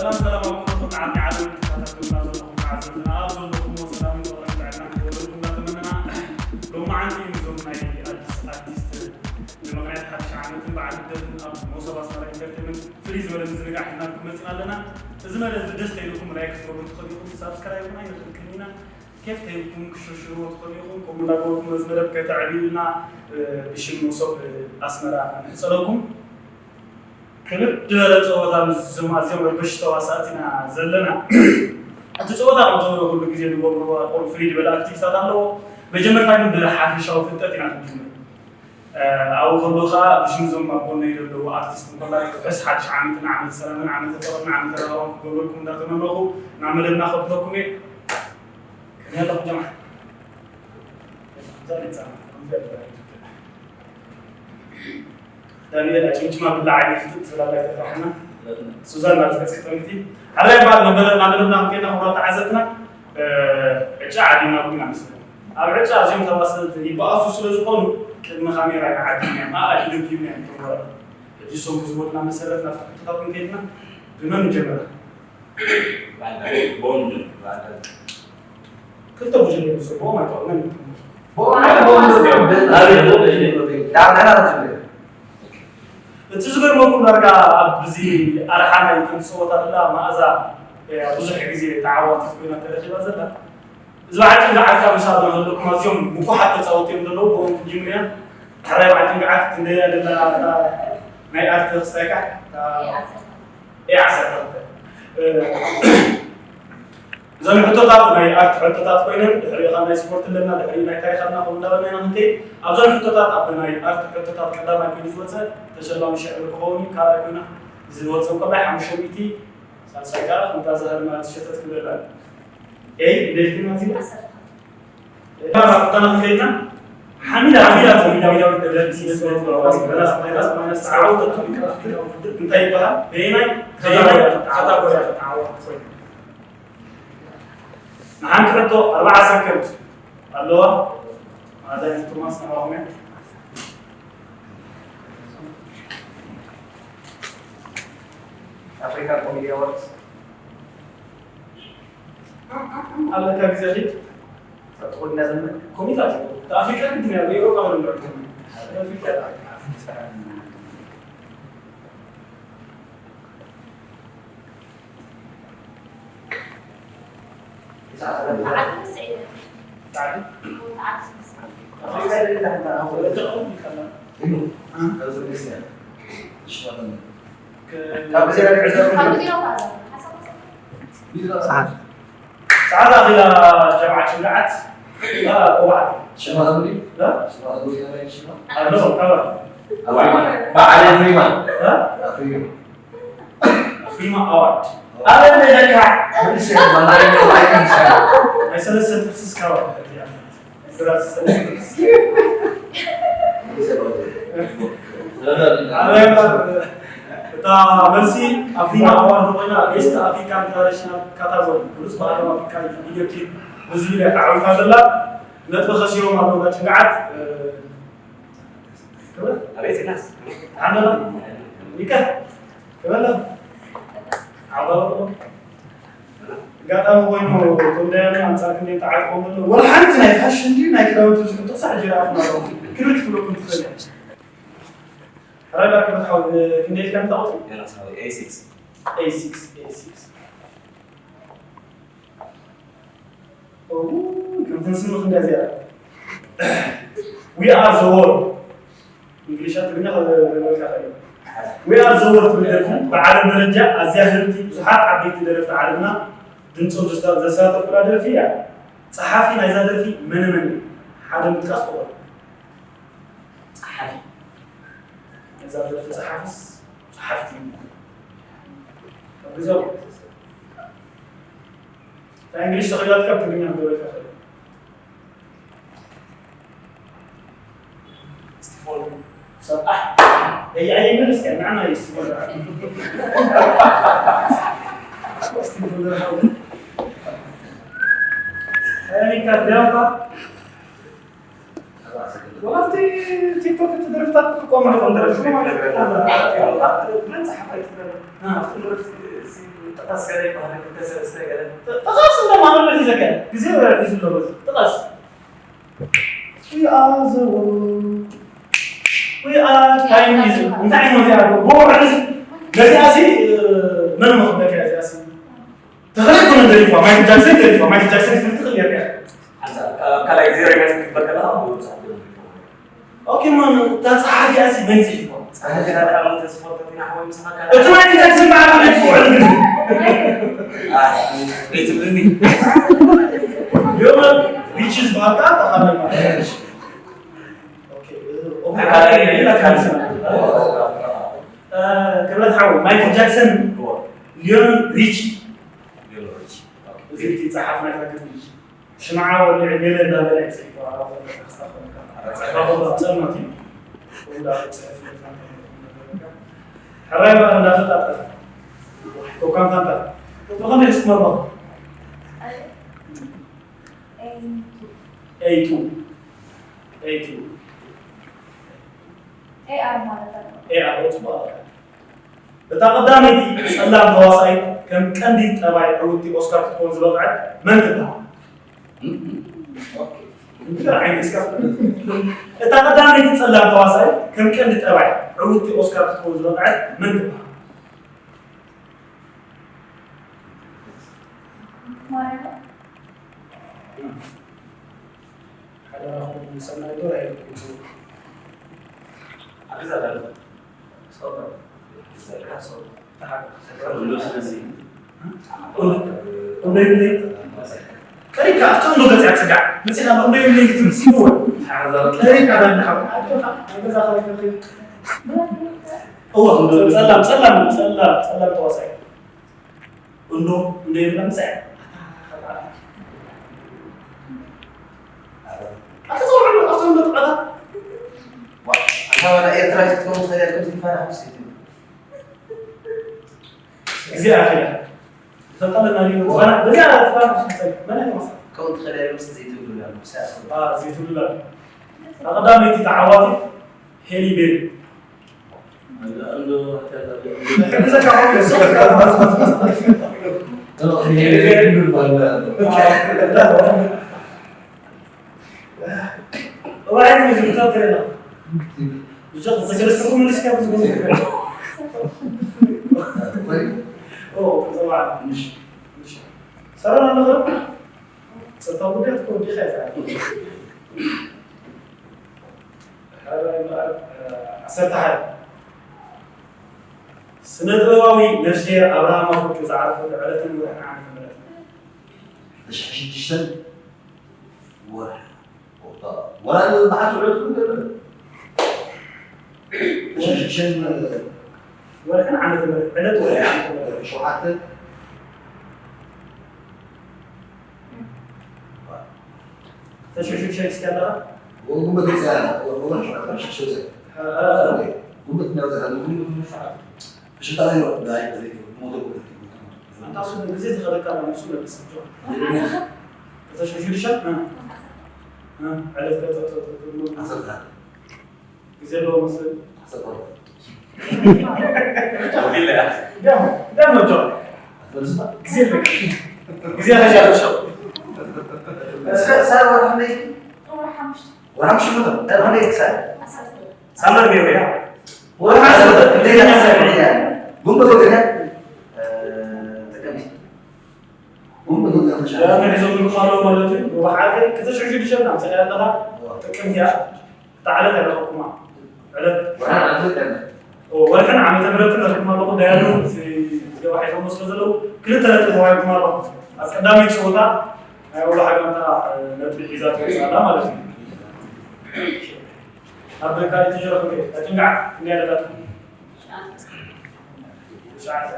ሰላም ሰላም፣ ኣብ ኩሉ ኩርናዓት ናይ ዓለም ተኸታተልትና ዘለኹም ተዓዘብትና፣ ኣብ ዘለኹሞ ሰላምን ፍቕርን ጥዕናን ክህልወኩም እናተመነና፣ ሎማዓንቲ ንዞም ናይ ኣዲስ ኣርቲስት ንምኽንያት ሓድሽ ዓመትን በዓል ልደትን ኣብ መሶብ ኣስመራ ኢንተርቴይንመንት ፍልይ ዝበለ ምዝንጋዕ ሒዝናልኩም መፂና ኣለና። እዚ መደብ እዚ ደስ ተይልኩም ላይክ ክትገብሩ ትኽእሉ ኢኹም፣ ሳብስክራይብ እውን ኣይንኽልክልን ኢና። ኬፍ ተይልኩም ክሽርሽርዎ ትኽእሉ ኢኹም። ከምኡ እንዳገበርኩም ነዚ መደብ ከተዕብዩልና፣ እ፣ ብሽም መሶብ፣ እ፣ ኣስመራ ንሕጸረኩም። ክብድ ዝበለ ጸወታ ምስ እዞም ኣዝዮም ረበሽቲ ተዋሳእቲ ኢና ዘለና። እቲ ጸወታ ከም ዝበሎ ኩሉ ግዜ ንገብሮ ፍልይ ዝበለ ኣክቲቪታት ኣለዎ። መጀመርታ ግን ብሓፈሻዊ ፍልጠት ኢና ክንጅምር። እ፣ ኣብኡ ከሎ ከኣ ብሽም እዞም ኣብ ጎነይ ዘለዉ ኣርቲስት እንኮላይ ርሑስ ሓድሽ ዓመትን ዓመተ ሰላምን ዓመተ ፍቕርን ዓመተ ራህዋን ክገብረልኩም እንዳተመነኹ ናብ መደብና ከብለኩም እየ። ከመይ ኣለኹም ጀማዓ? ዳንኤል ኣጭምጭማ ብላዕ ዓይነት ፍጥጥ ትብል ኣላ ኣይተፍርሓና። ሱዛን ናብ ዝገጽኪ ጠምቲ። ሓራይ እባ ነበረ ናብ መደብና ክንከይድና ክቡራት ተዓዘብትና፣ እ፣ ዕጫ ዓዲምናኩም ኢና መስለኒ። ኣብ ዕጫ እዚኦም ተዋሰልቲ ይበኣሱ ስለ ዝኾኑ ቅድሚ ካሜራ ኢና ዓዲምና፣ ማኣዲ ደጊምና እዮም ተወረ። ሕጂ እሶም ብዝበሉና መሰረት ናብቲ ሕቶታት ክንከይድና ብመን ንጀምር? ባንዳ፣ ቦንድ፣ ባንዳ። ክልተ ጉጅለ እዮም ዝስርሑ፣ ማይክሮ መን ይብሉ? ቦንድ፣ ቦንድ፣ ቦንድ። ዳርዳር ዝብል። እቲ ዝገርመኩም ዳርጋ ኣብዚ ኣርሓ ናይ እተን ዝሰወታ ዘላ መኣዛ፣ እ፣ ብዙሕ ግዜ ተዓዋቲት ኮይና ተረኺባ ዘላ። እዚ በዓል ጭንግዓት ካብ ምሳብ ዘለኩም ኣዝዮም ንፉዓት ተጻወትቲ እዮም ዘለዉ፣ ብኦም ክንጅምር ኢና። ሕራይ በዓል ጭንግዓት ክንደይ እያ ደላ እታ ናይ ኣርት ክስታይካ? እታ ኤ ዓሰርተ ክልተ። እ፣ እዘን ሕቶታት ናይ ኣርት ሕቶታት ኮይነን፣ ድሕሪኡ ካብ ናይ ስፖርት ኣለና፣ ድሕሪኡ ናይ ታሪኽ ኣለና፣ ከምኡ እንዳበልና ኢና ክንከይድ። ኣብዘን ሕቶታት፣ ኣብ ናይ ኣርት ሕቶታት ቀዳማይ ኮይኑ ዝወጸ ተሸላሚ ሽዕብር ክኸውን እዩ፣ ካልኣይ ኮይና ዝወጸ እንከሎ ሓሙሽተ ሚእቲ ሳልሳይ ከኣ ከምታ ዝሃርማ ዝሸተት ክብለላ። ኤይ፣ እንዴት ግን ማዚና? ኤይ፣ ማራ፣ ፈተና ከይድና፣ ሓሚዳ፣ ሓሚዳ፣ ሓሚዳ፣ ሓሚዳ፣ ማይናስ፣ ማይናስ፣ ማይናስ፣ ተዓወተቱ፣ እንታይ ይበሃል? በየናይ፣ በየናይ ካታጎሪ ተዓወተት? ንሓንቲ ሕቶ ኣርባዓ ሰከንድ ኣለዋ። ማዕዛ ቶማስ ናባኹም እያ። ኣፍሪካ ኮሜዲ ኣዋርድስ። ኣለካ ግዜ ኺድ። ኣብ ትኹል እንዳዘመን ኮሜታት እዩ። ኣፍሪካ ግን ኣብ ኤውሮጳ በለ። ኣፍሪካ። ሰዓት ኣኺላ ጀምዓት ሽንግዓት። ላ፣ ቆባዕ። ሽማ ኣምሪ? ላ? ሽማ ኣምሪ፣ ኣምሪ፣ ሽማ? ኣሎ፣ ካባ። ኣዋይ፣ በዓል ኣፍሪማ። ላ? ኣፍሪማ። ኣፍሪማ ኣዋርድ። ኣበይ ነካ? መልስ የለን፣ ኣማርኛ፣ ኣማርኛ ይሻላል። ናይ ሰለስተ ጥብስስ ካባ። እታ መልሲ ኣፍሪማ ኣዋርድ ኮይና፣ ቤስት ኣፍሪካን ኢንተርናሽናል ካታጎሪ፣ ብሉጽ ባህላዊ ኣፍሪካዊ ቪድዮ ክሊፕ ብዝብል እያ ተዓዊታ ዘላ። ነጥቢ ከሲሮም ኣለዉ፣ ጭንግዓት። ክብረት። ኣበይ ዜናስ? ዓመላ። ይከ። ክበላ። ዓባበቆ። ኣጋጣሚ ኮይኑ፣ እቶም ዳያኑ ኣንጻር ክንደይ ተዓጥቆም ኣለዉ። ወላ ሓንቲ ናይ ፋሽን ድዩ ናይ ክዳውንቲ ዝሕቶ ክሳዕ ሕጂ ይረኣኹም ኣለኹ። ክብሪ ክትብለኩም ትኽእል እያ። ሕራይ ባርክ ብትሓው፣ ክንደይ ኢልካ ምታወቱ? ዮናስ ሓወይ፣ ኤ ሲክስ። ኤ ሲክስ፣ ኤ ሲክስ። ኦ፣ ከምተን ስምኽ እንዳ እዚኣ። We are the world። እንግሊሻ ትግርኛ ከ-፣ ከ-፣ ከ-፣ We are the world ትብል ደርፊ ብዓለም ደረጃ ኣዝያ ህብቲ ብዙሓት ዓበይቲ ደረፍቲ ዓለምና ድምፆም ዘስታ-፣ ዘሳተፉላ ደርፊ እያ። ጸሓፊ ናይዛ ደርፊ መነ መን እዩ? ሓደ ምጥቃስ ክኽእል። ጸሓፊ። ናይዛ ደርፊ ጸሓፍስ ጸሓፍቲ። ኣብ ግዜው። እታ እንግሊሽ ተኺላትካ ብትግርኛ ክገብረልካ ይኽእል። ስቲፎን ሰብ፣ ኣህ፣ ኣይ፣ ኣይ፣ ይመልስ ከ፣ ንዓና እዩ ስቲፎን። ስቲፎን። ኣይ፣ ካድያውታ። ወላ ኣብቲ ቲክቶክ እቲ ደርፍታት ክትጥቀሙ ኢኹም። ደርፊ ክነግረና። መን ጸሓፋ ኣይትብለኒ። ኣብቲ ደርፊ እዚ ጥቐስ ገለ ይበሃል፣ ክልተ ሰለስተ ገለ። ጥቐስ እንዶ ማለት እዩ ዘከ። ግዜ ወላ ሒዙ ኣሎ በዚ። ጥቐስ። We are the world. We are time is እንታይ ዓይነት እዚኣ? ብወርዕስ ነዚኣ ሲ መን መኽበልካ እዚኣ ሲ? ተኽለ ኣይኮነን ደሪፋ፣ ማይክል ጃክሰን ደሪፋ፣ ማይክል ጃክሰን ክትብል ትኽእል ነርካ። ሓንሳብ፣ ካብ ካልኣይ ግዜ ሪማይንድ ክትግበር ከለኻ ብብዙሓት ገለ ሪፖርት። ኦኬ ማን፣ እታ ጸሓፊኣ ሲ መን ጽሒፋ? ጸሓፊኣ ደኣ መን ተዝፈልጦ ኢና ሓወይ ምሳኻ ካልኣይ። እቲ ማይክል ጃክሰን በዓል ቤት ውዕል ግን። ኣይ፣ ቤት ትብልኒ። ዮመ ሪች ዝበሃል ከዓ ተኻለ ማለት። ኦኬ፣ ኦኬ። ካልኣይ ካልኣይ። እ፣ ክብረት ሓወይ፣ ማይክል ጃክሰን፣ እዎ። ሊዮነል ሪች። ሊዮነል ሪች። ኦኬ። እዚ እቲ ጸሓፊ ናይታ ግጥሚ። ሽምዓ ወሊዑ ሜለ እንዳበለ እዩ ጽሒፉ፣ ኣብ ጽሑፍ ኣብ ጸልማት እዩ። ወይ እንዳበለ ጽሑፍ መጽናዕቲ እዩ። ሕራይ በዓል እንዳፈጣጠረ። ኮካን ፋንታ። ብኸመይ እዩ ዝመርመሩ? ኤይ ቱ። ኤይ ቱ። ኤይ ቱ። ኤይ ኣር ማለት ኣሎ። ኤይ ኣር፣ ጽቡቕ ኣለካ። እታ ቀዳመይቲ ጸላም ተዋሳኢት ከም ቀንዲ ጠባይ ዕውቲ ኦስካር ክትከውን ዝበቕዐት መን ትበሃል? ኦኬ። እንታይ ዓይነት እስካ? እታ ቀዳመይቲ ጸላም ተዋሳኢት ከም ቀንዲ ጠባይ ዕውቲ ኦስካር ክትከውን ዝበቕዐት መን ትበሃል? ማርያም። ሓደራኹም ሰናይ ዶ ኣይብልኩም? ኣብ ገዛ ዳሎ። ሶበር። ዘርካ ሶበር። ተሓደ። እንዶ ስለዚ። እንዶ ይብለይ። ቀሪብካ ኣብቲ እንዶ ገጽ ያትስጋዕ። መጺኻ እንዶ ይብለይ ክትብል ሲቡ። ሓዛብ። ቀሪብካ ዳንካ። ኣጆኻ። ኣብ ገዛ ኸሪብካ። እዋ፣ ጸላም፣ ጸላም፣ ጸላም፣ ጸላም ተዋሳኢ። እንዶ፣ እንዶ ይብላ ምሳይ። ኣታ፣ ኣታ፣ ኣታ። ኣታ፣ ኣታ፣ ኣታ፣ ኣታ። ዋ፣ ኣታ፣ ዋላ ኤርትራ ክትከውን ትኽእል እያ፣ ከም ስቲፋን ሓሙስ እዩ። ግዜ ኣኺላ። ተጠለና ሊኑ፣ ዋላ፣ በዚያ ኣታ፣ ኣታ፣ ኣታ፣ መን እያ ትመስል? ክከውን ትኽእል እያ፣ ምስ ዘይትብሉላ፣ ምስ ኣስሩ። አ፣ ዘይትብሉላ። ኣቐዳመይቲ ተዓዋቲት ሄሊ ቤሪ። ሰላም ኣለኹም። ጸጥታ ጉዳይ እኮ ወዲኻ እያ። ሓደ ምዕራፍ፣ እ፣ ዓሰርተ ሓደ። ስነ ጥበባዊ ነፍስሄር ኣብርሃም ኣፈወርቂ ዝዓረፈሉ ዕለትን ወርሕን ዓመተ ምህረትን። ዓሰርተ ሽዱሽተ ወርሒ ኦክቶበር። ወርሒ መዓልቲ ዕለቱ ግን የለን። ዓሰርተ ሽዱሽተ ወርሕን ዓመተ ምህረት፣ ዕለት ወርሒ ዓመተ ምህረት። ሸውዓተ። ተሽዑ ሽዱሽተ እስኪ ኣለኻ? ወጉመት ወጽያ፣ ወጉመት ሸውዓተ ሽዱሽተ። አ፣ አ፣ አ። ጉመት እናወጽያ፣ ጉመት ሸውዓተ። ሽታ ላይ ነው፣ ላይ፣ ላይ፣ ሞቶ ጉመት። ኣንታ እሱ ግዜ ተኸለካ ነው፣ እሱ መልስ እንጂ። ተሽዑ ሽዱሽተ? እ። እ፣ ዕለት ከ-፣ ተ-፣ ተ-፣ ተ-፣ ዓሰርተ ሓደ። ግዜ ኣለዎ መስል። ዓሰርተ ሓደ። ቢላ። ደም፣ ደም ነው ጆን። ግዜ ኣለካ። ግዜ ተሻለ ሸው። እስከ ሳር ወርሒ መይ? ወርሒ ሓሙሽተ። ወርሒ ሓሙሽተ መቶ። እንታይ ወርሒ ክሳር? ሳመር ቢሮ ያ። ወርሒ ዓሰርተ። እንዴት ዓሰርተ? ጉንበት ወገነ? እ፣ ጥቅምቲ። ጉንበት ወገነ። ዳያኑ ሒዞምልኩም ኣለዉ ማለት እዩ። ወርሒ ዓሰርተ ክልተ ሽሕን ሽዱሽተን ኣምፀእያ ኣለኻ። ጥቅምቲ እያ። እታ ዕለት ኣይረኸብኩማ። ዕለት ወርሒ ዓሰርተ። ኦ፣ ወርሕን ዓመተ ምህረትን ረኺብኩም ኣለኹም። ዳያኑ እዚ፣ እዚ ሒዞም ስለ ዘለዉ ክልተ ነጥቢ ተዋሂብኩም ኣለኹም። ኣብ ቀዳመይቲ ፀወታ ናይ ወላሓ ጋንታ፣ እ፣ ነጥቢ ሒዛ ትወፅእ ኣላ ማለት እዩ። ኣብ ካልእ ትጀረኹም ከ፣ ኣጭንጋዕ ክንደይ ኣለካትኩም? ትሽዓተ።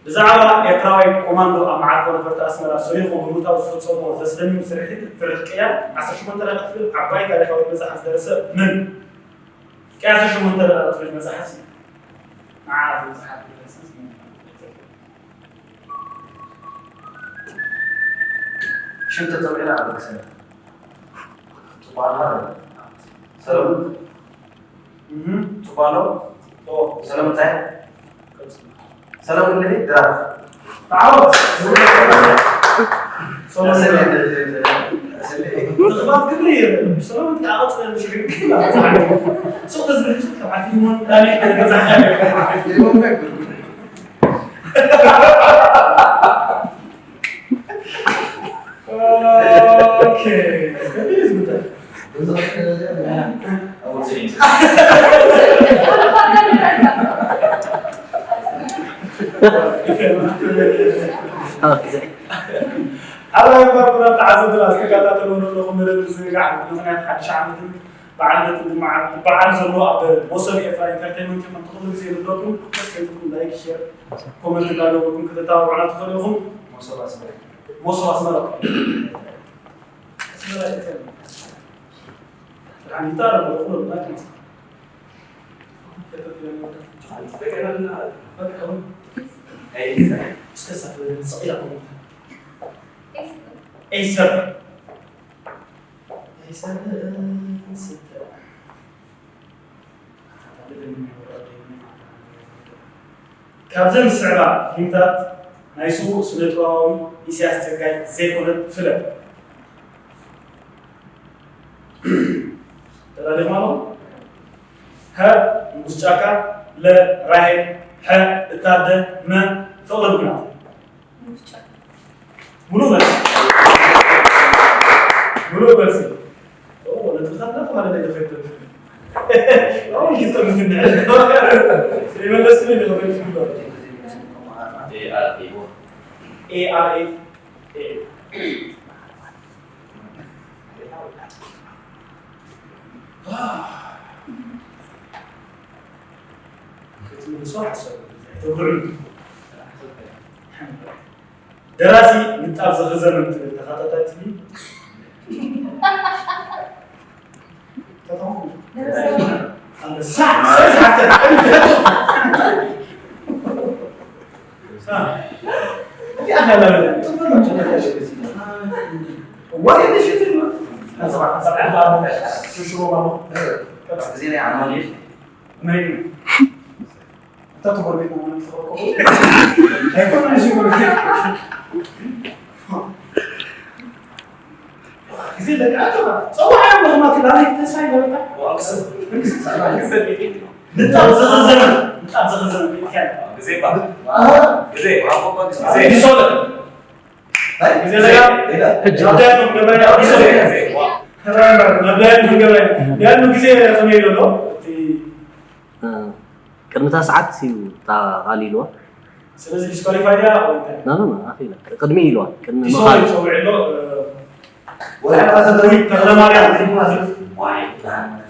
ብዛዕባ ኤርትራዊ ኮማንዶ ኣብ መዓርፎ ነፈርቲ ኣስመራ ሰሪቑ ብምእታው ዝፈጸሞ ዘስደምም ስርሒት ትርኽ ቅያ ዓሰርተ ሸሞንተ ደቂቕ ትብል ዓባይ ታሪኻዊት መጽሓፍ ዝደረሰ መን? ቅያ ዓሰርተ ሸሞንተ ደቂቕ ትብል መጽሓፍ ንዓ ኣብዚ መጽሓፍ ዝደረሰ መን? ሽም ተጸዊዕና ኣብ ርእስና። ሰላም። እህ፣ ጽቡቕ ኣሎ። ኦ፣ ሰላም እንታይ? ሰላም እንዴ? ድራር። ተዓወት። ሰላም። ሰላም። ትኽፋት ክብሪ የለን። ሰላም እንታይ? ዓቐጽ ሽግር ግን ዓቐጽ ዓቐጽ። ሱቕ ተዝብል ሱቕ ዓፊ ይሞን ዳኒ ገዛ። ኦኬ። ኣብ ኣንባብና ተዓዘብትና ዝተከታተልዎ ዘለኹም መደብ ዝዝርጋሕ ምኽንያት ሓድሽ ዓመትን በዓል ልደትን ብመዓ-፣ በዓል ዘሎ ኣብ መሶብ ኤርትራ ኢንተርቴይንመንት ኢኹም። እቲ ኩሉ ግዜ ንብለኩም፣ ደስ ከይብልኩም ላይክ፣ ሼር፣ ኮመንት እንዳገበርኩም ከተተባብዑና ትኽእሉ ኢኹም። መሶብ ኣስመራ። መሶብ ኣስመራ። ኣስመራ ኢንተርቴይንመንት። ብጣዕሚ ይጣረ፣ ኩሉ ናት መጽሓፍ። ኤሰር። ኤሰር። ካብዘን ዝስዕባ ፊልምታት ናይ ስዉእ ስነ-ጥበባዊ ኢሳያስ ጸጋይ ዘይኮነት ፍለ። ተዳሊኹም ኣለኹም? ሀ፣ ንጉስ ጫካ፣ ለ፣ ራሄል፣ ሐ፣ እታደ፣ መ፣ ፍቕሪ ብኲናት። ሙሉእ መልሲ። ሙሉእ መልሲ። ኦ፣ ነጥብታት እናተባህለ ናይ ደኸይድ። ኦ፣ ይጥርፍ እንድሕር። ዘይመለስኩ ናይ ደኸይድ። ኤ ኣር ኤ። ኤ ኣር ኤ። ኤ። ክትምልሶ ሓሰብ። ኣይተጉርዕሉ። ደራሲ ንጣብ ዝኽዘምን ትብል ተኻታታቲ። ተታሙ። ኣንበሳ። ግዜ ደቂ ኣጆኻ፣ ጸውዓዮም ለኽማቲ ላላይ ተስፋ ይበለካ። ንጣብ ዝኽዘን፣ ንጣብ ዝኽዘን ኢልካ። ግዜ ባ። ኣሃ። ግዜ፣ ኣቦባ ግዜ። ግዜ። ዲሶለ። ኣይ፣ ግዜ ለጋ። ሕጂ። ናብዳያኖ ገበያ ዲሶለ። ግዜ። ናብዳያኖ ገበያ። ዳያኖ ግዜ ከመይ ኢሉ ኣሎ? እቲ እ፣ ቅድሚ እታ ሰዓት እዩ እታ ቃል ኢልዋ። ስለዚ ዲስኳሊፋይ ድያ ወይ እንታይ? ኖ፣ ኖ፣ ኖ፣ ኣፍ ኢላ። ቅድሚ ኢልዋ። ቅድሚ ዲሶለ ምኻድ። ይጸውዕ ኣሎ፣ እ፣ ወላ ፍትዊ ተኽለማርያም።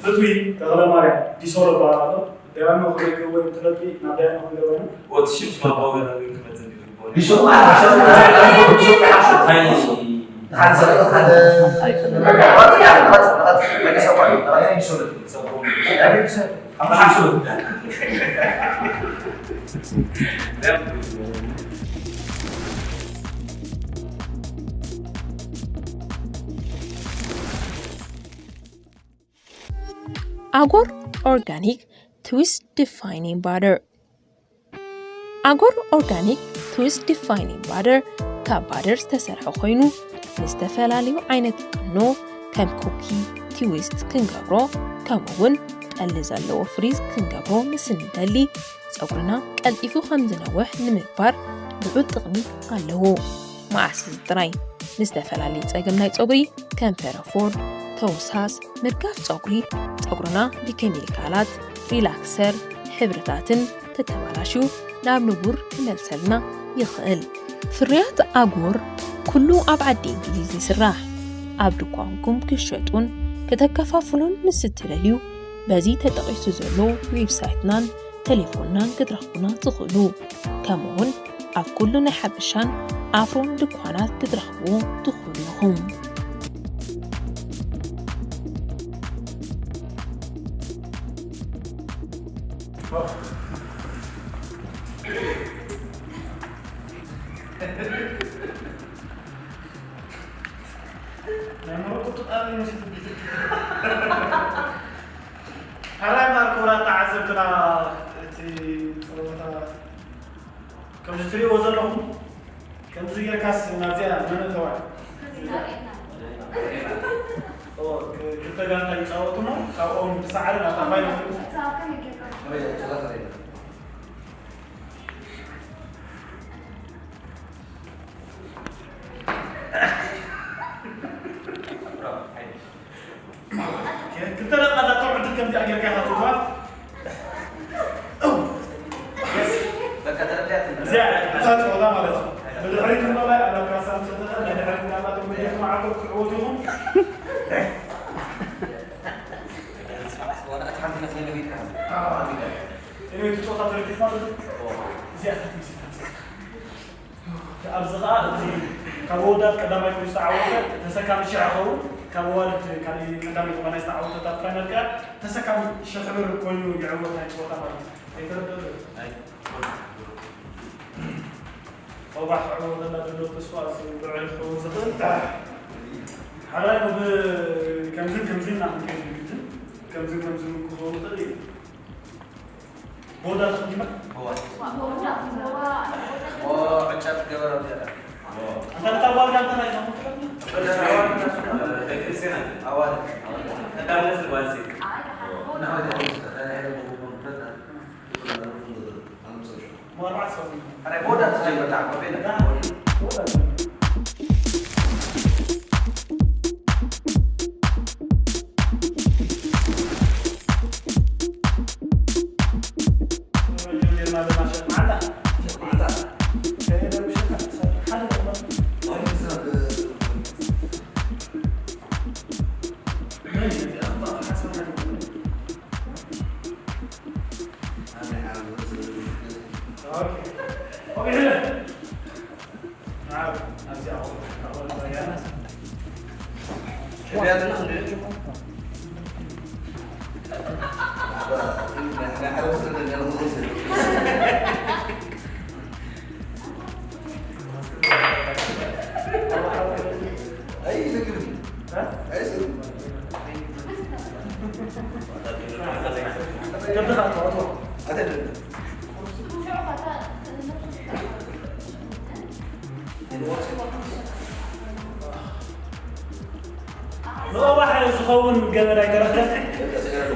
ፍትዊ ተኽለማርያም ዲሶሎ ይበሃል ኣሎ። ዳያኖ ክነግርዎ እዩ፣ ትለቂ ናብ ዳያኖ ክንገበና። ወዲ ሽም ስማባዊ ክመጽእ እንዲሁ ይባል። ዲሶሎ ማለት ዲሶሎ ማለት ዲሶሎ ማለት ሓንቲ ሰብ ሓደ ኣጎር ኦርጋኒክ ትዊስት ዲፋይኒንግ ባደር። ኣጎር ኦርጋኒክ ትዊስት ዲፋይኒንግ ባደር ካብ ባደር ዝተሰርሐ ኮይኑ፣ ንዝተፈላለዩ ዓይነት ቅኖ ከም ኩኪ፣ ትዊስት ክንገብሮ፣ ከምኡ እውን ጠሊ ዘለዎ ፍሪዝ ክንገብሮ ምስ እንደሊ፣ ጸጉርና ቀልጢፉ ከም ዝነውሕ ንምግባር ልዑል ጥቕሚ ኣለዎ። መዓስ እዚ ጥራይ? ንዝተፈላለየ ጸገም ናይ ጸጉሪ ከም ፈረፎር፣ ተውሳስ፣ ምርጋፍ ጸጉሪ፣ ጸጉርና ብኬሚካላት፣ ሪላክሰር፣ ሕብርታትን ተተባላሽዩ ናብ ንቡር ክመልሰልና ይኽእል። ፍርያት ኣጎር ኩሉ ኣብ ዓዲ እንግሊዝ ይስራሕ። ኣብ ድኳንኩም ክሸጡን ከተከፋፍሉን ምስ እትደልዩ፣ በዚ ተጠቒሱ ዘሎ ዌብሳይትናን ቴሌፎንናን ክትረኽቡና ትኽእሉ። ከምኡውን ኣብ ኩሉ ናይ ሓበሻን ኣፍሮን ድኳናት ክትረኽብዎ ትኽእሉ ኢኹም። ናይ ምሩቕ ቁጥጣር ይመስል። ሕራይ ማር ክቡራት ተዓዘብትና፣ እቲ ጸወታ ከምዚ ትሪእዎ ዘለኹም፣ ከምዚ ጌርካስ ናብዚኣ መን እተዋ? ኦ፣ ክ-፣ ክልተ ጋንታ ይጻወቱ እሞ፣ ካብኦም ብሳዕሪ ናብታ ፋይናል ትምጻእ። ክልተ ደቂቃ እዛ ጥዑም ዕድል ከምዚኣ ጌርካ ኢኻ ትወሃብ። እው። በቃ ተረዳያት። እዚኣ እታ ጸወታ ማለት እዩ። ብድሕሪት ምቕላይ ኣብ ካሳ ምስ ተተኸለ፣ ናይ ድሕሪት ጋንታ መጀመርያ ማዕቆ ክትዕወቱ ኢኹም። ዋላ እቲ ሓንቲ መስለኒ ቤት ኣዎ። እኔ እቲ ጸወታ ተረዲእካ ማለት እዩ። እዚኣ እታ ትምስል እታ ጸወታ። ኣብዚ ኸኣ እቲ ካብ ኣወዳት ቀዳማይ ኮይኑ ዝተዓወተ ተሰካሚ ሽሕ ይኸውን። ካብ ኣዋልድ ካልእ ቀዳማይ ዝኾነ ዝተዓወተ ኣብ ፋይናል ከኣ ተሰካሚ ሽሕ ብር ኮይኑ ይዕወት ናይ ጸወታ ማለት እዩ። ኣይተረድእ? ኣይ። ኦባሕ ክዕወተላ ዘሎ ተስፋ ኣዝዩ ልዑል ክኸውን ዝኽእል። ሓራይ ብ-፣ ከምዝን ከምዝን ኢና ክንከይድ ንግድን። ከምዝን ከምዝን ክኸውን ይኽእል እዩ። ቦዳ ትኹን ዲማ? ቦዳ። ኦ፣ ዕጫ ትገበር ኣብ ጀራ። ኣንታ ነታ ጓል ጋር ተናይ ነው። ደቂ ኣንስትዮ ናት። ኣዋል። ቀዳም ነዚ ጓል ሴት። ኣይ፣ ደሓን። ኣርባዕተ ሰብ። ኣረ፣ ቦዳ ትጀምር፣ ዳዕማ ቤት። ንቐባሕ ዝኸውን ገመድ ኣይተረኽበን።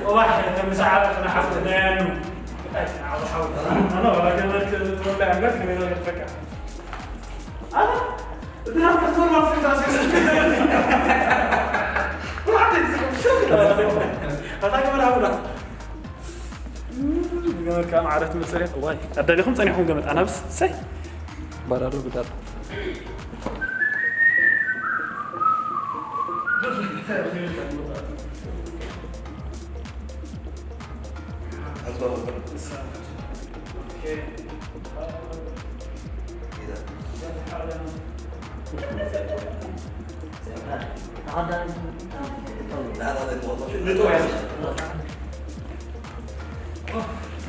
ቀባሕ ከም ሰዓረ ክነሓስ ደያኑ። ኣይ፣ ዓቢ ሓው። ኣነ ዋላ ገመድ ክትወልዕ እምበር ከመይ ዝበለ ፈቃ። ኣነ፣ እቲ ናብ ከስቶር ማስክ ታስክ። ብርሃን ተዝስኩም፣ ሸፍ ይላል። ኣታ ገመድ ሃቡና። ገመድ ከዓ ማዕረ ትመፅእ እያ። ዋይ፣ ኣዳሊኹም ፀኒሕኩም ገመድ። ኣናብስ፣ ሰይ። ባራዶ ግዳር።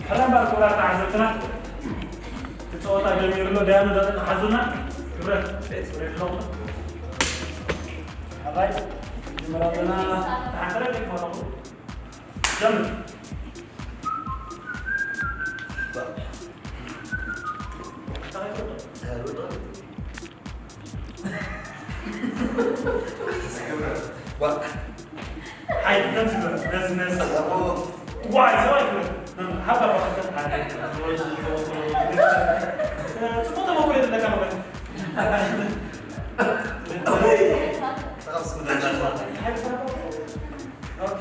ሕራይ እምበኣር ክቡራት ተዓዘብትና፣ እቲ ጸወታ ጀሚሩ ኣሎ። ደያኑ ደቂቕ ሓዙና። ክብረት፣ ክብረት ኣለኹም። ሕራይ፣ ንጀምር ኣለና። ተሓንተረ ደቂቕ ኣለኹም። ጀምር። ሓይሊ ከም ዝገርም ነዝነዝ። ዋይ፣ ሰብኣይ ክብረት። ሃባ ባኽተት ሓደ። ጽቡቕ ተመኩሮ ዘለካ ማለት። ኦኬ።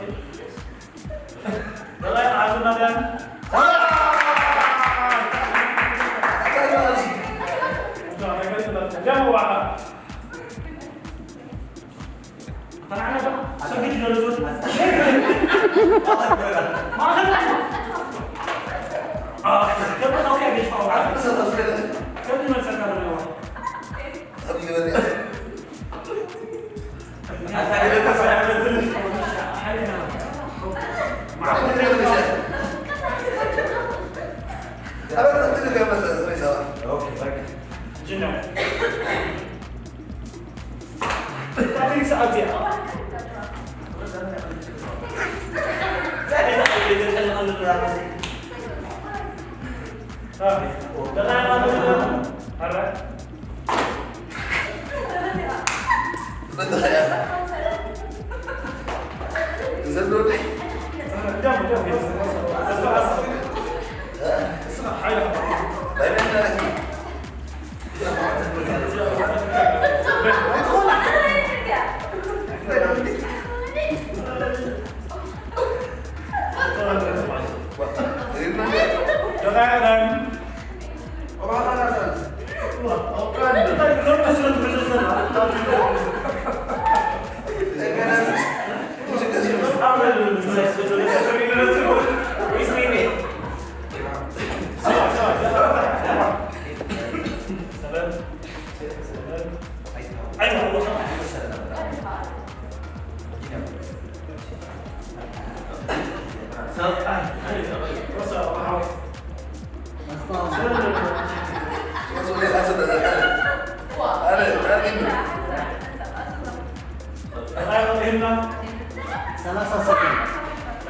ሰላሳ ሰከንድ።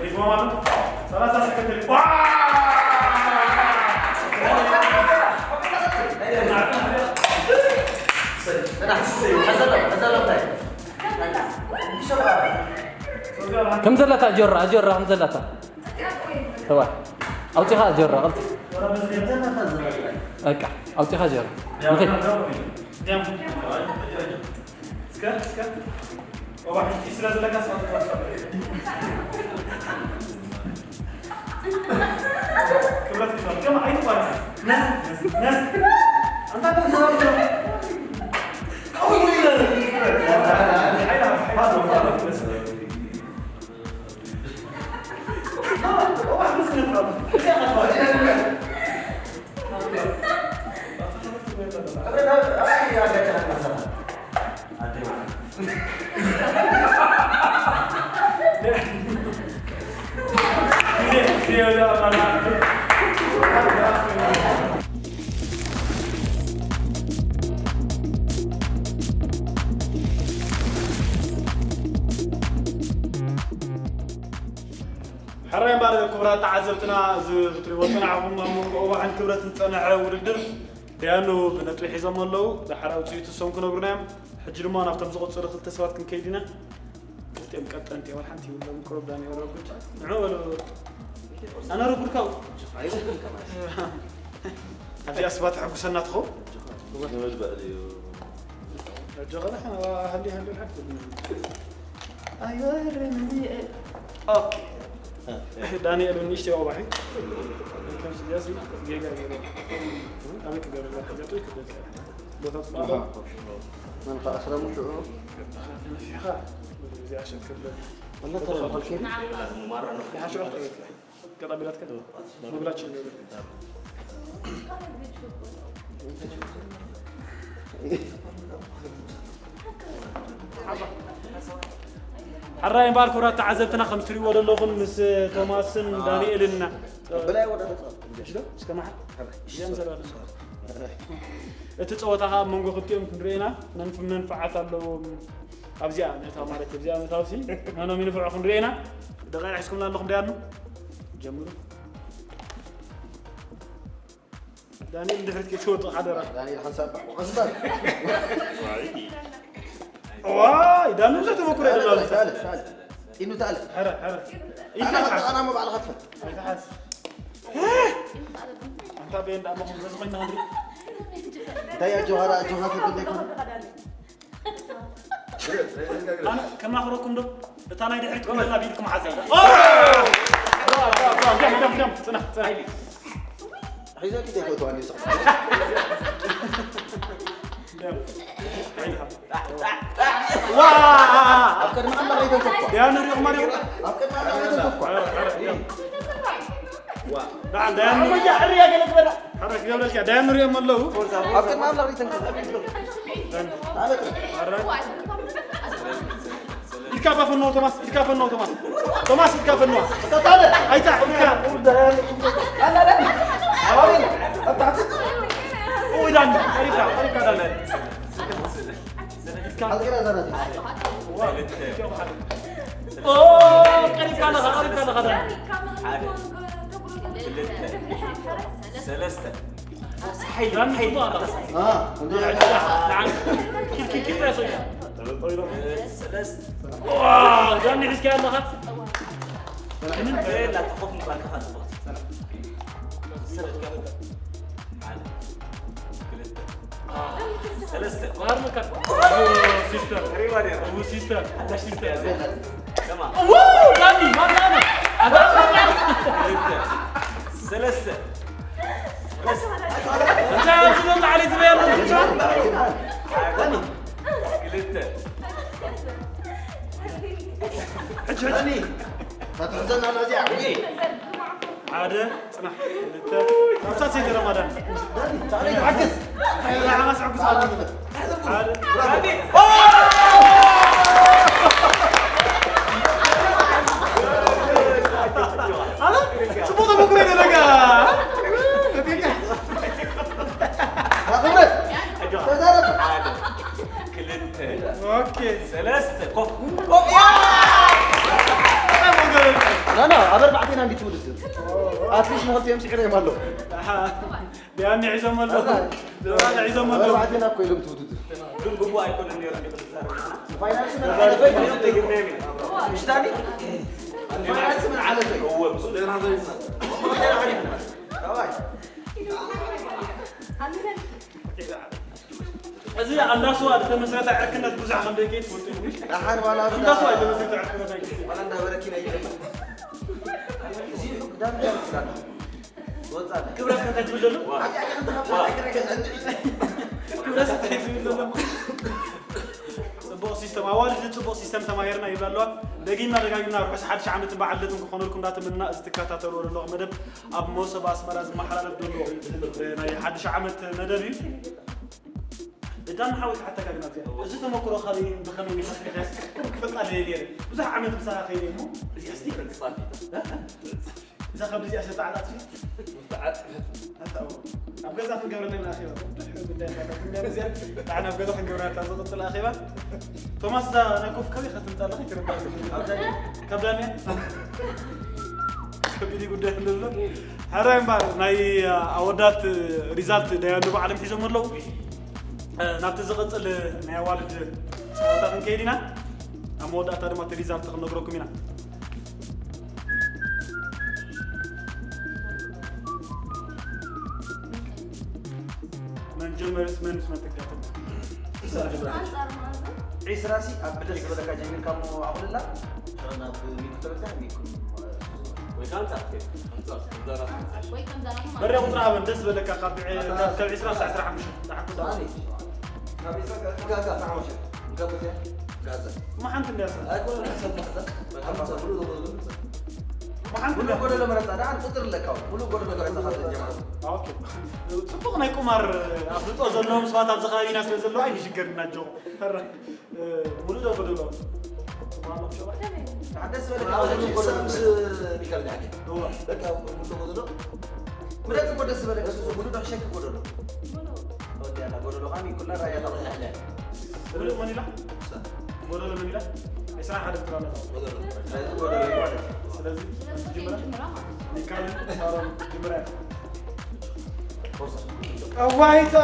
ሪፎርም አለ። ሰላሳ ሰከንድ። ዋ! ከም ዘለታ ጆራ፣ ጆራ ከም ዘለታ። ተዋ። ኣውጺኻ ጆራ፣ ቀልጢፍ። በቃ፣ ኣውጺኻ ጆራ። ንኺድ። እስከ፣ እስከ። ወባሕቲ ስለ ዘለካ ስማ ተስፋ። ክብረት ይስማ። ከም ኣይትቋረጽ። ነስ፣ ነስ። ኣንታ እኮ ሰላም ነው። ቀውይ ነው ይላል። ሓይል፣ ሓይል፣ ሓይል። ሕራይ እምበኣር ክቡራት ተዓዘብትና፣ እዚ ክትሪእዎ ዝጸናሕኩም ኣብ መንጎ ኦባሕን ክብረትን ዝጸንሐ ውድድር፣ ደያኑ ብነጥቢ ሒዞም ኣለዉ። ደሓር ውጽኢቱ እሶም ክነግሩና እዮም። ሕጂ ድማ ናብቶም ዝቕጽሉ ክልተ ሰባት ክንከይድ ኢና። ክልቲኦም ቀጠንቲ እዮም፣ ሓንቲ ይብሎም ቁሩብ ዳኒ ረጉድ። ንዑ በሉ። ኣነ ረጉድ ካብኡ። ኣብዚኣ ስባ ተሐጉሰና ትኸውን። ኣጆኻ፣ ሃሊ፣ ሃሊ፣ ሃሊ። ኣይወርም እንዲ፣ ኦኬ። ዳንኤል እውን ንእሽተይ ኣባሒ። ከምዚ ገያሲ ጌጋ ገይሩ። ኣበይ ክገብር? ሕጃጡ ይክደል። ቦታ ጽቡቕ። መን ከኣ ስለ ሙሽዑ? ነፊሕኻ። እዚኣ ሸክር በል። ወላ ተረፈ ኸልኪ? ይሓሽዑ ክትዕበት። ቀጣቢላትካ መግላችን። ሕራይ እምበኣር ክቡራት ተዓዘብትና፣ ከም ትሪእዎ ዘለኹም ምስ ቶማስን ዳንኤልን ኢና። ብላይ ወደ ተጻወት። እሺ ዶ? እስከ መሓል። እዚኦም ዘረባ። እቲ ጸወታ ኸኣ ኣብ መንጎ ክልቲኦም ክንርኢ ኢና። መንፍ-፣ መንፍዓት ኣለዎም። ኣብዚኣ ምእታው ማለት ኣብዚኣ ምእታው ሲ መኖም ይንፍዑ ክንርኢ ኢና። ደቂቕ ሒዝኩምና ኣለኹም ደያኑ? ጀምሩ። ዳንኤል ድሕሪት ከይትወጡ ሓደራ። ዳንኤል ሓንሳብ ባሕ ወቐስታ። ዋይ፣ ዳኑ ብዙሕ ተመኩሮ የለን። ተኣለ፣ ተኣለ፣ ተኣለ። ኢኑ ተኣለ። ሐረ፣ ሐረ። ኣነ ኢንተሓስ። ኣነ እሞ ባዕልኻ ትፈልጥ። ኣይተሓስ። ኣንታ በየን ዳሞ ብዙሕ ኮይና ንርኢ። እንታይ ኣጆኻ፣ ኣጆኻ ትብል ዘይኮነ? ኣነ ከማኽረኩም ዶ? እታ ናይ ድሕሪት ክመላ ቢልኩም ሓዘ። ኦ! ብራቮ፣ ብራቮ፣ ብራቮ። ደም፣ ደም፣ ደም። ጽናሕ፣ ጽናሕ። ሒዘ ኪደ ፈትዋ እንዲ ሰው። ደም። ዋ! ኣብ ቅድሚ ኣምላኽ ኣይተንኮፍኳ። ያ ንሪኦ ማርያም። ኣብ ቅድሚ ኣምላኽ ኣይተንኮፍኳ። ዋ። ዳ-፣ ዳያን ንሪኦ። ኣያ ሕርያ ገለ ትበላ። ሓረክ ገብረልካ፣ ዳያን ንሪኦም ኣለዉ። ኣብ ቅድሚ ኣምላኽ ኣይተንኮፍኳ። ማለት ነው። ኣረ። ኢድካ ባፈኖ ቶማስ፣ ኢድካ ፈኖ ቶማስ። ቶማስ ኢድካ ፈኖ። ተታለ። ኣይታ፣ ኢድካ። ኣላ፣ ኣላ። ኣባሪ። ኣታ። ኦይ ዳን፣ ቀሪብካ፣ ቀሪብካ ዳን። ኢድካ። ኣልገራ ዘራት። ኦ፣ ቀሪብካ ኣለኻ፣ ቀሪብካ ኣለኻ ዳን። ሓደ። ክልተ፣ ሰለስተ። ሓይሊ፣ ዳኒ ሓይሊ። ጽቡቕ ኣላ። اه ንዓም ኪድ ኪድ ኪድ ያ ሰውያ። ሰለስተ። ዋ ዳኒ ሒዝካ ኣለኻ። ላታ ኮፍ ምባልካ ጽቡቕ። ሰለስተ። ሓደ፣ ክልተ፣ ሰለስተ። ባርመካ። ሲስተር ሪባ ነይራ። ው ሲስተር ሓዳሽ ሲስተር። ከማ። ው ዳኒ ማርያም። ኣታ ክልተ፣ ሰለስተ። እንታይ ኣብዚ ዘሎ ዓሊ ዝበያ ኣሎ። ክልተ። حججني فتحزن على زي عوي ሓደ ጽናሕ ክልተ ሳሳት ይገረማዳ تعالي عكس ሓማስ ዕጉስ ኣላ። ሓደ ጽቡቅ ተመክሮ ይደረጋ ክልተ፣ ኦኬ ሰለስተ። ኮፍ። لا لا ኣብ ኣርባዕቴና እንዲት ውድድር ኣትሊስት ንክልቲኦም ስዒረዮም ኣለዉ ቢያኒ ሒዞም ኣለዉ ሒዞም ኣለዉ ኣርባዕቴና እኮ ኢሎም ትውድድር ግን ግቡእ ኣይኮነን ነይሩ እንዴ ክትዛረብ። ፋይናንስ ምን ዓለፈይ ኢሎም ተግርና የሚል ምሽታኒ ፋይናንስ ምን ዓለፈይ እወ ምስኡ ደህና ዘይምሳል ዳዋይ እዚ ኣብ እንዳስዋ ዝተመስረተ ዕርክነት ብዙሕ ከም ደቂ ትፈልጡ ኢኹም። ደሓን ዋላ እንዳስዋ ዝተመስረተ ዕርክነት ኣይኮነን። ዋላ እንዳበረኪና ይጀምር እዚ ክዳን ይችላል ወጣለ ክብረት ከተጅብደሉ ሓጢኣት ክንተኸፋ ኣይክረገ ክብረት ከተጅብደሉ ጽቡቕ ሲስተም ኣዋልድ ጽቡቕ ሲስተም ተማሂርና ይብላ ኣለዋ። ደጊምና ደጋጊምና ርሑስ ሓድሽ ዓመትን በዓል ልደትን ክኾነልኩም እንዳተመንና እዚ ትከታተልዎ ዘለኹም መደብ ኣብ መሶብ ኣስመራ ዝመሓላለፍ ዘሎ ናይ ሓድሽ ዓመት መደብ እዩ። እዳን ሓወይ ክሓተካ ግን ኣብዚኣ እዚ ተመክሮ ካበይ ብኸመይ መሲልካስ ክፈልጣ ደልየ ነይረ። ብዙሕ ዓመት ምሳኻ ከይደ እሞ እዚኣ ስቲ እዛ ካብ እዚኣ ሰጣዕጣት ኣብ ገዛ ክንገብረና ኢና ኣኼባ ብዙሕ ጉዳይ ኣለና ኣብ ገዛ ክንገብረና እታ ዝቕፅል ኣኼባ ቶማስ እዛ ናይ ኮፍ ካበይ ክትምፃ ኣለኻ ይትረዳ ካብ ዳንያ ከቢድ ጉዳይ ንብሎ ሕራይ እምበኣር ናይ ኣወዳት ሪዛልት ዳያኑ ባዕሎም ሒዞም ኣለዉ ናብቲ ዝቕፅል ናይ ኣዋልድ ፀወታ ክንከይድ ኢና ኣብ መወዳእታ ድማ እቲ ሪዛልት ክንነግረኩም ኢና መን ጀመርስ መን ምስ መን ትጋጠም ዒስራ ሲ ኣብ ብደስ ዝበለካ ጀሚርካ እሞ ኣኹልላ ናብ ሚኩ ተበፅሕ ሚኩ ወይ ከዓ ኣንጻር ትከይድ፣ ኣንጻር ትዛረብ። በሪያ ቁፅሪ ሃበን ደስ ዝበለካ ካብ ዒስራ ክሳብ ዒስራ ሓሙሽተ ካብ ዒስራ ክሳብ ዒስራ ሓሙሽተ እማ ሓንቲ እንድያ ሰብ ኣይኮነ ሰብ ማሕዛ እማ ሓንቲ ሙሉእ ጎደሎ መረፃ ደኣ ቁፅሪ ኣለካ ሙሉእ ጎደሎ መረፃ ካብ ዘጀመረ ጽቡቕ ናይ ቁማር ኣፍልጦ ዘለዎም ሰባት ኣብዚ ከባቢና ስለ ዘለዉ ኣይንሽገርና ጆ ሙሉእ ዶ ጎደሎ ደስ በለካ ምስ ሚካል ዳሓቂ በቃ ሙሉእ ጎደሎ ምረፅ እኮ ደስ በለካ ሙሉእ ዶ ሸክ ጎደሎ ወዲያና ጎደሎ ኻኒ ኩላ ራያ ታብላ ሙሉእ መን ኢላ ጎደሎ መን ኢላ ዒስራ ሓደ ትራለታ ስለዚ ጅምራ ሚካል ሳሮን ጅምራ እዋይታ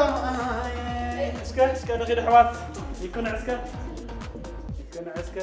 እስከ እስከ ንኺድ ኣሕዋት ይኩን እስከ ይኩን እስከ